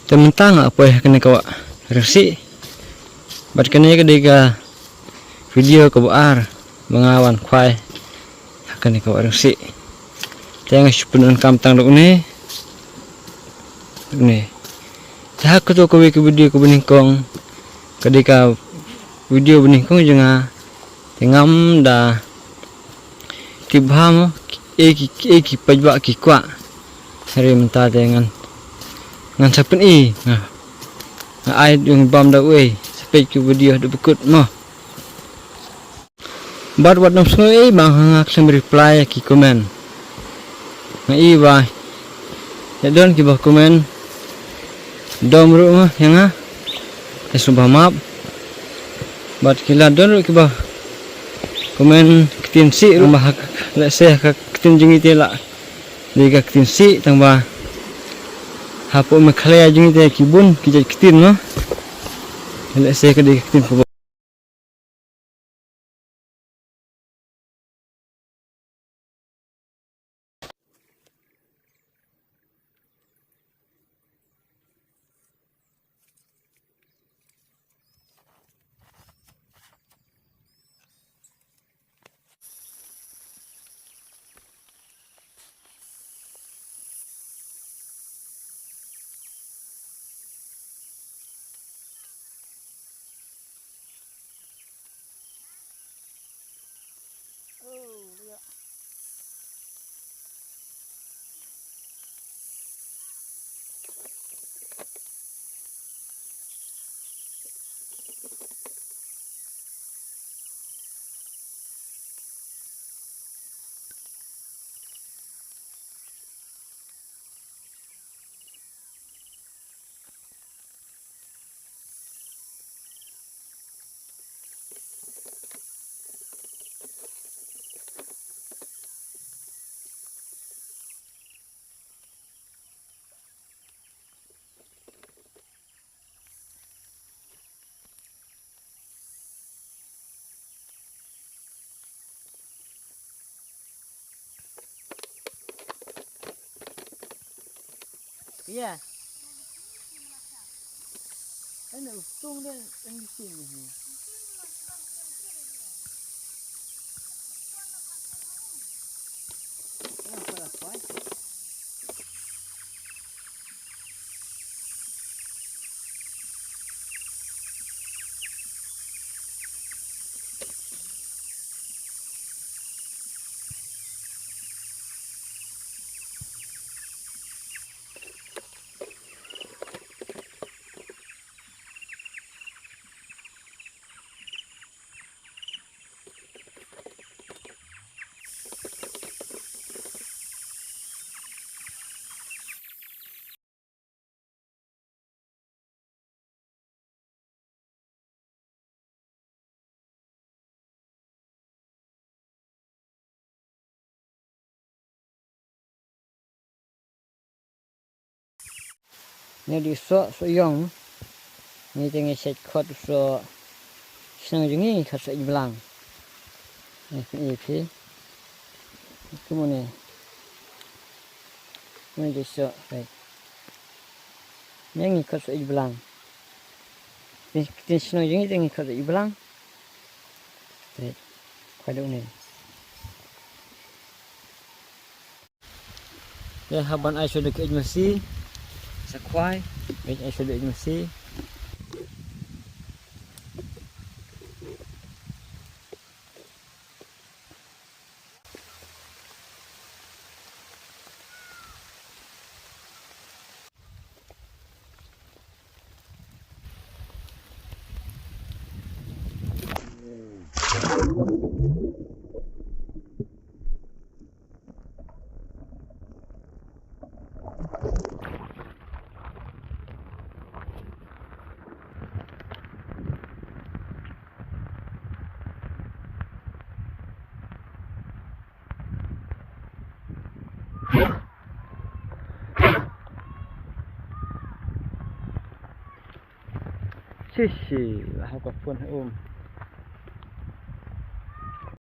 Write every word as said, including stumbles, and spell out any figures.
Te mynta nga poi ha kane ka wah Ringsih. Bad kane ka dei ka video kaba ar ba nga wan khwai ha kane ka wah Ringsih. Te nga shu pyndonkam tang da une. Une. Te ha kato kawei ka video kaba nyngkong, ka dei ka video ba nyngkong jong nga. Te ngam da tip bha mo, kiei ki, kiei ki paidbah ki kwah. Hynrei mynta te ngan, ngan sa pyni, nga, nga ai jong bam da uei, sa peit ki video haduh ba kut mo. Bad wat nym sngew ei ba nga khlem reply ïa ki comment. Nga i ba ïa don kiba comment dom ruh nga, ïa nga, ïa sngewbha map. Bad ki la don ruh kiba comment ktien Sih ruh, ba ha ka, lehse ha ka ktien jong ngi te la dei ka ktien Sih, tang ba hapoh Meghalaya jong ngi te ki bun ki jait ktien mo. Lehse ka dei ka ktien kaba Iya. Ano, tung din ang gising niya. Ano pala, pa? Ngi dei soh, soh ïong. Ngi te ngi shait khot soh. Shnong jong ngi ngi khot soh ïeit blang. Ngi phi, ngi phi. Kumne ne. Kumne dei soh, right. Ngi ngi khot soh ïeit blang. Te, te shnong jong ngi te ngi khot soh ïeit blang. Te, khwai dei une. Te hap ban ai shuh da ka ïeit masi. Sa khwai, ban ai shuh da ka ïeit masi. Shishi, lah ka pun um.